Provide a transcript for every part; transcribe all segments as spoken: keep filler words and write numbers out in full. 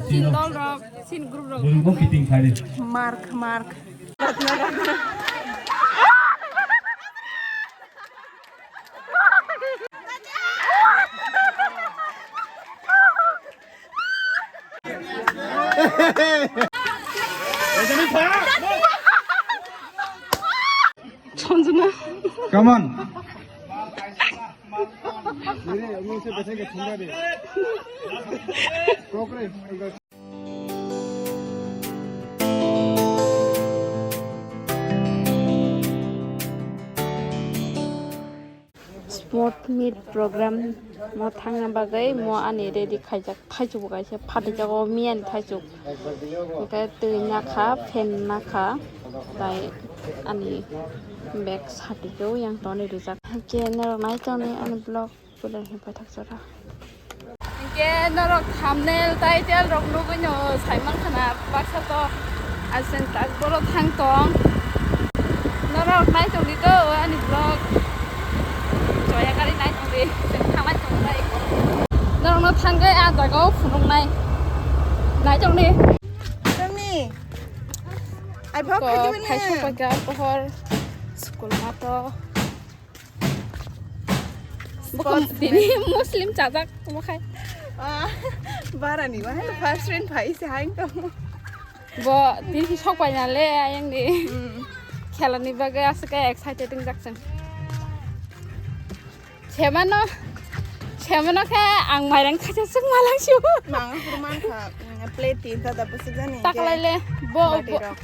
Sin dol rok, sin group rok. Mark, mark. Come on. Sport meet program mo thangna bagwi mo ani ready khaijak, thaichuk bo kaisa phatijak o miyani thaichuk, hwnkhe twi nakha, fan nakha, tai ani bag sati khe yang toni rijak. Hwnkhe norok nai tongni ani vlog. Puila hwnwi paithak jora. Hwnkhe norok thumbnail, title rok nugwi no sai mankha na baksa to aswng tak boro thang tong. Norok nai tongdi to ani vlog. Joya kari nai tongdi, chwng thanglai tongo dai. Norokno thangwi ah jagao phunuknai. Nai tongdi. Tongni. Ai phok ko khaidi bini. Khaisa paikha pohor school mato. Bukan sports tini man. Muslim chajak tongmo khai. Ah, barani ba, hai, first friend phai se hai to. Bo tini sok pai na le, ayang ni. Hmm. Khela ni bagwi aswk khe excited wng jak chwng. Semano, semano khe ang mairang khacha swk malang siu. Mangkhor mankha, mm, plate tinta da bwswk jani. Taklai le, bo, bati bo. Rok.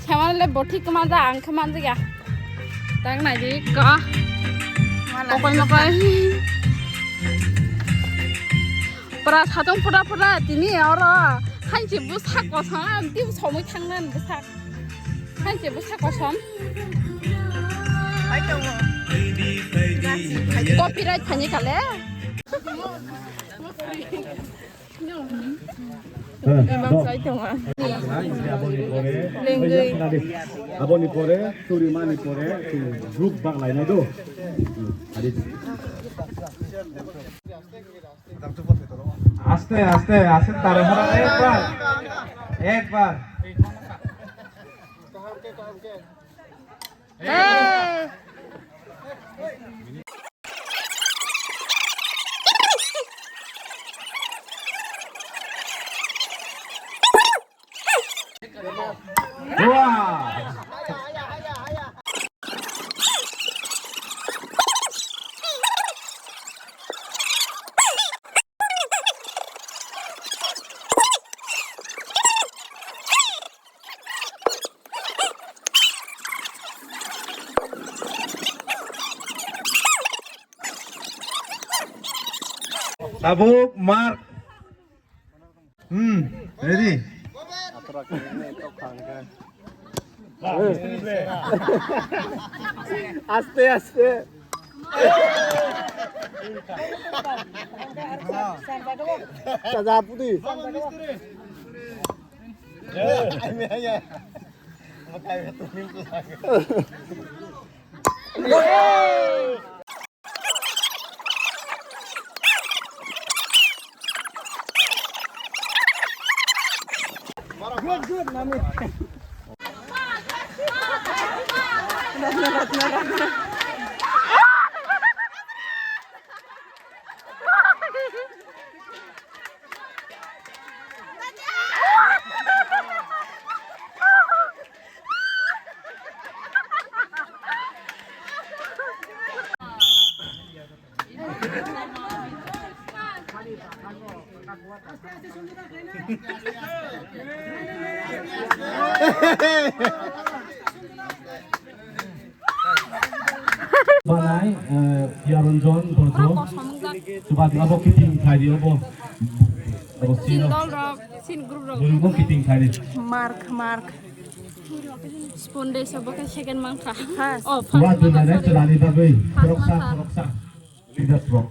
Semano le bo thik khe manja, ang khe manja ya. Tang nai di ko. Mala mokoi mokoi. Pura satung pura pura tini oro. Hanchi bwsak kosom, ang tini somoi thangna bwsak. Hanchi bwsak kosom. Hai tongo. Copyright phani kale. Aboni pore, aboni pore, churi mani pore, chwng group bak lainai do. Aste, aste, aste, taro hora, ekbar, ekbar. Tabuk, Mark. Hmm, ready? Aste, aste. Saja putih. Banai, eh, Piyaranjan Borjo. Oro kosom wngkha. Chubagra bo kiting khlai rio bo. Bo sin sino. Dol rok, sin group rok. Bwrwi bo kiting khlai ri. Mark, mark. Spoon day so bo khe second mankha. First. Oh, first. Chubagra mankha, nai sorry. Chwlani bagwi. First khoroksa, mankha. Khoroksa. Leaders rok.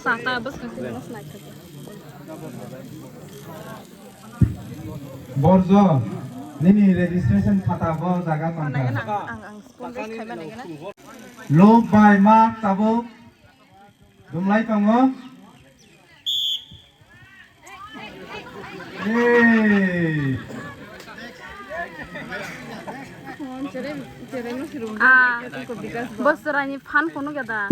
Sata bwskang sini mas naikha. Borjo. Nini registration khata bo jaga tongkha. Ang, ang spoon waste khaima nai gana. Lok bai ma tabuk dumlai tongo. Hey. Ah, bosrani phan kono gada.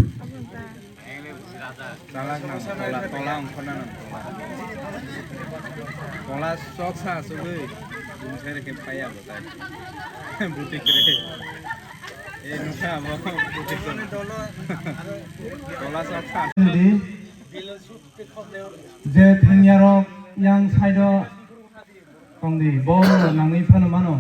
Chalak nang tola, tola wngkhorna nang tola. Tola sok sa asugwi, bumsai rikhe phaiya bo tai. Buti kre. Eh, nukha abo, buti kre. Tola sok sa. Di. Je thangyarok yang side-o tongdi, bo nangwi phano mano.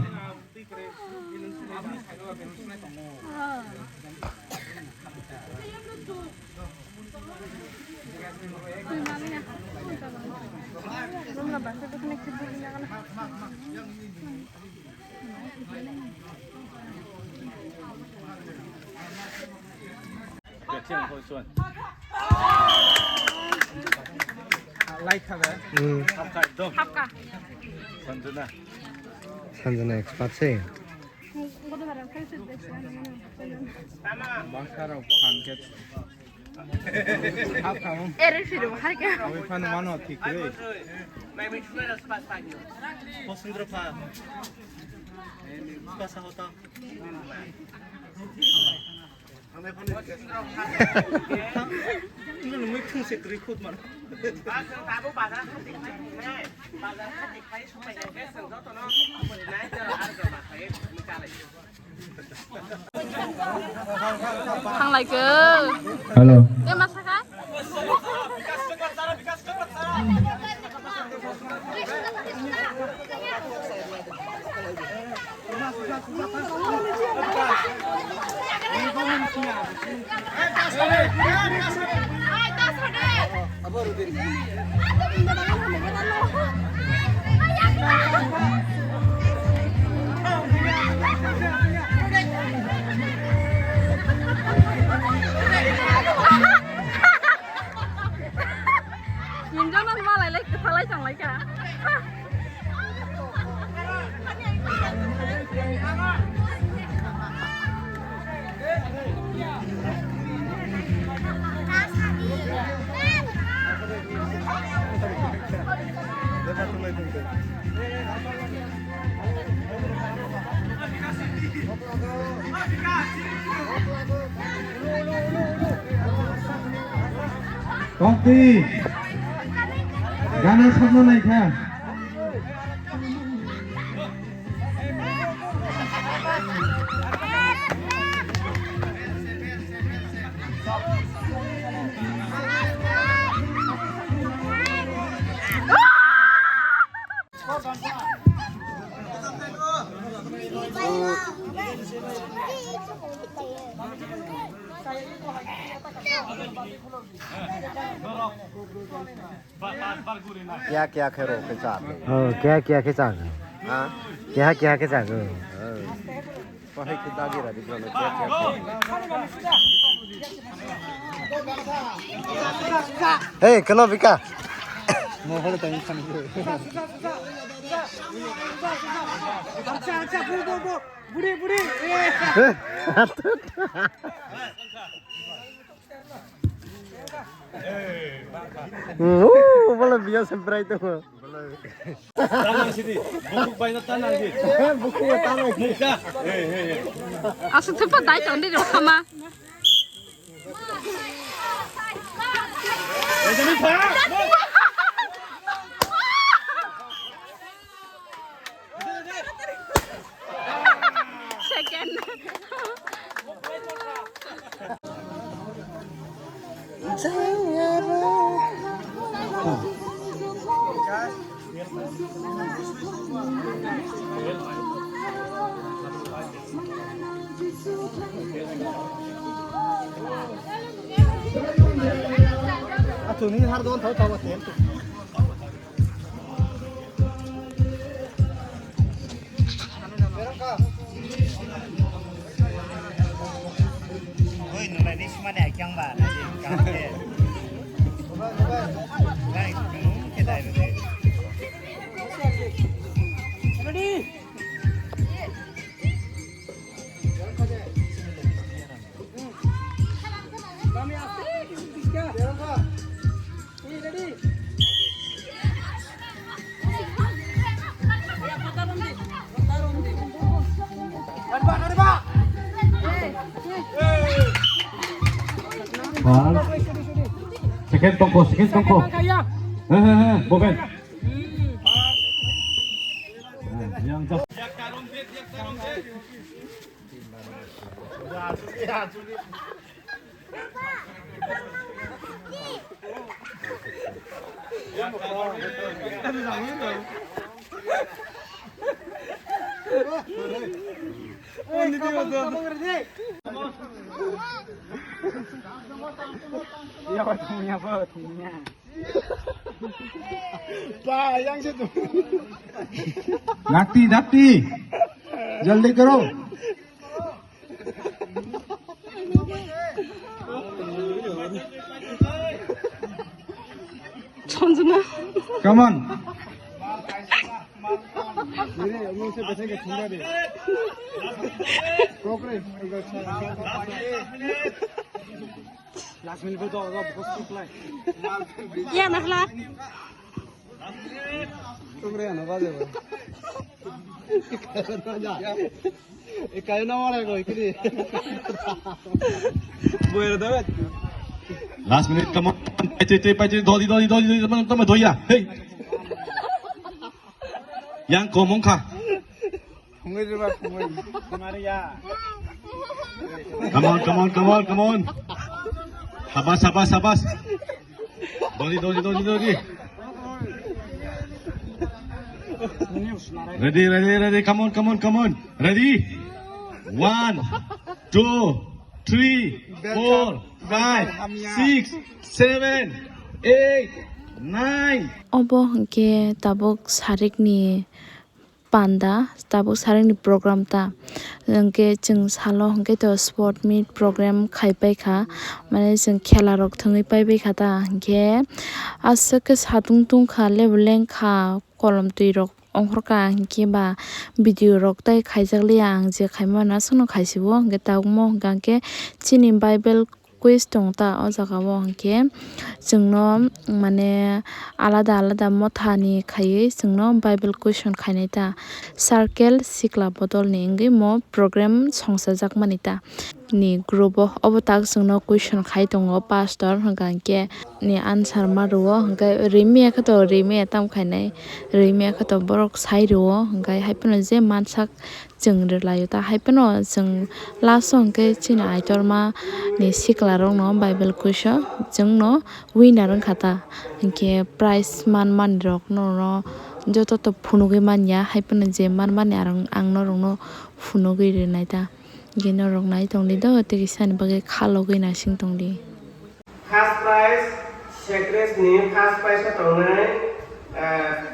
Lai kha be? Hmm. Hapka ekdom. Hapka. Sanjana. Sanjana expert se. Bangsa rok phan khe. Hapka mo. Ere siro hai khe. Aboi phan mano thik re. Pasundra pha. Pasa hota. Nungwi thung se kwrwi khut mano. Thanglaikha. Hello. Te ma sakha? Minjana malai lai kwthalai changlaikha. Kokti gana sabna naikha. Kya kya khe rw khe cha? Oh, kya kya khe cha? Ha? Kya kya khe cha? Bahai khe dagi radi bro, kya kya khe? Hey, kano bika? Mohor tani khani. Acha, acha, bro, bro, bro. Buri, buri. Eh. Oh, bala biya semprai to. Tanang sini, bukuk baina tanang di. Bukuk tanang. Muka. He, he, he. Asuk thupa dai tong di rokama. Second. Athuni har don thau thau atel. Oi, nunai ni sima ni ai kyang ba, nai di, kyang ba de. Nai, nung ke dai ba de. Ready? Second tongko, second tongko. He, he, he, boben. Yang jap. Dati, dati. Jaldi karo. Sanjana. Come on. Last minute ko to, ko, ko, ko, ko. Ya, nakhla. Tumre ano baje bo. Ikayo na mara ko ikri. Boyer da. Last minute, come on. Paichoi, paichoi, paichoi, dodi, dodi, dodi, dodi, tamo, tamo, doya. Hey. Yang komong kha. Thungwi rwba thungwi. Come on, come on, come on, come on. Sabas, sabas, sabas. Dodi, dodi, dodi, dodi. Ready, ready, ready. Come on, come on, come on. Ready? One, two, three, four, five, six, seven, eight, nine. Obo hwnkhe tabuk sarikni panda, tabuk sarikni program ta. Hwnkhe chwng salo hwnkhe to sport meet program khai paikha, mane chwng khela rok thwngwi pai paikha ta. Hwnkhe aswk khe satung tungkha, lebu lengkha, kolom twi rok ongkhorkha, hwnkhe ba video rok tai khaijak liya, ang je khaimano aswkno khaisibo. Hwnkhe tabukmo hwnkha khe chini Bible quiz tong ta o jaga o, hwnkhe chwngno mane alada alada mothani khaiwi chwngno Bible question khainai ta, circle sikla bodolni wngwi mo program songchajak mani ta ni group o. Obo tak chwngno question khai tongo pastor, hwnkha hwnkhe ni answer ma rwo, hwnkhe rimiya khe to rimiya tam khainai, rimiya khe to borok sai rwo, hwnkhe hai phano je mansak chwng rwlaio ta. Hai phano chwng last o hwnkhe chini aitorma ni sikla rokno Bible question chwngno winner wngkha ta, hinkhe prize man mani rok norokno joto to phunugwi manya, hai phano je man mani ang norokno phunugwi rwnai ta. Hinkhe norok nai tongdi do, tei kisani bagwi khalogwi naising tongdi. First prize, secrets ni first prize o tongnai, eh,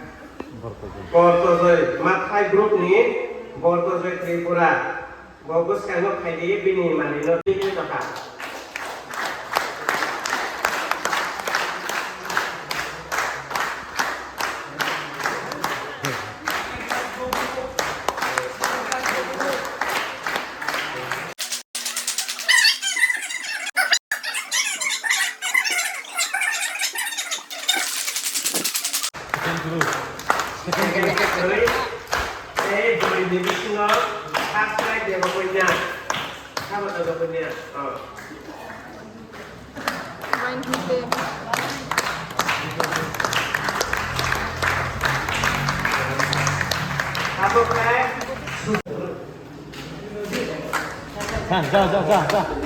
Bortojoi, Mathai group ni Bortojoi Tripura. Bo bwskango phaidi bini manwino twi tokha. Second group. Second group. Tei bwrwi ni bisingo first prize Debokanya. Sabo Debokanya. Oh. Sabo prize. Ja, ja, ja, ja, ja.